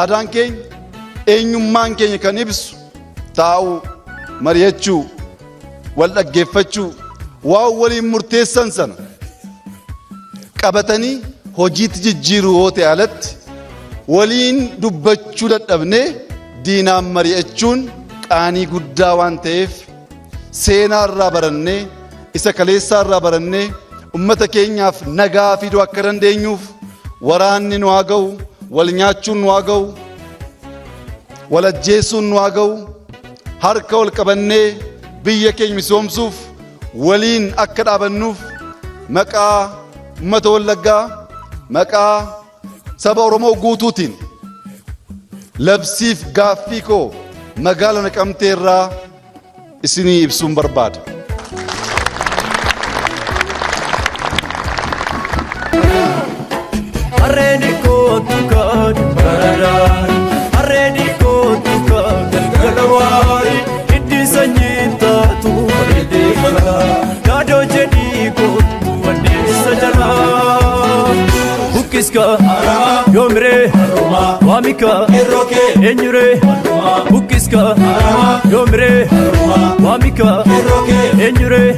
Aadaan keenya, eenyummaan keenya kan ibsu taa'uu, mari'achuu, wal dhaggeeffachuu, waan waliin murteessan sana qabatanii hojiitti jijjiiruu yoo ta'e alatti waliin dubbachuu dadhabnee diinaan mari'achuun qaanii guddaa waan ta'eef, seenaa irraa barannee, isa kaleessaa irraa barannee, ummata keenyaaf nagaa fiduu akka dandeenyuuf, waraanni nu haa ga'u, wal nyaachuun nu haa ga'u, wal ajjeesuun nu haa ga'u, harka wal qabannee biyya keenya misoomsuuf waliin akka dhaabannuuf, maqaa ummata Wallaggaa, maqaa saba Oromoo guutuutiin labsiif gaaffii koo magaala Naqamtee irraa isinii ibsuun barbaada. Harreen kootu kan baradaan, harreen kootu kan galgala waari, hiddi sanyii taatu bareedee malaa, yaadoo jedhii kootu wanneessa jalaa. Bukkiska yoomiree, waamika eenyuree, bukkiska yoomiree, waamika eenyuree.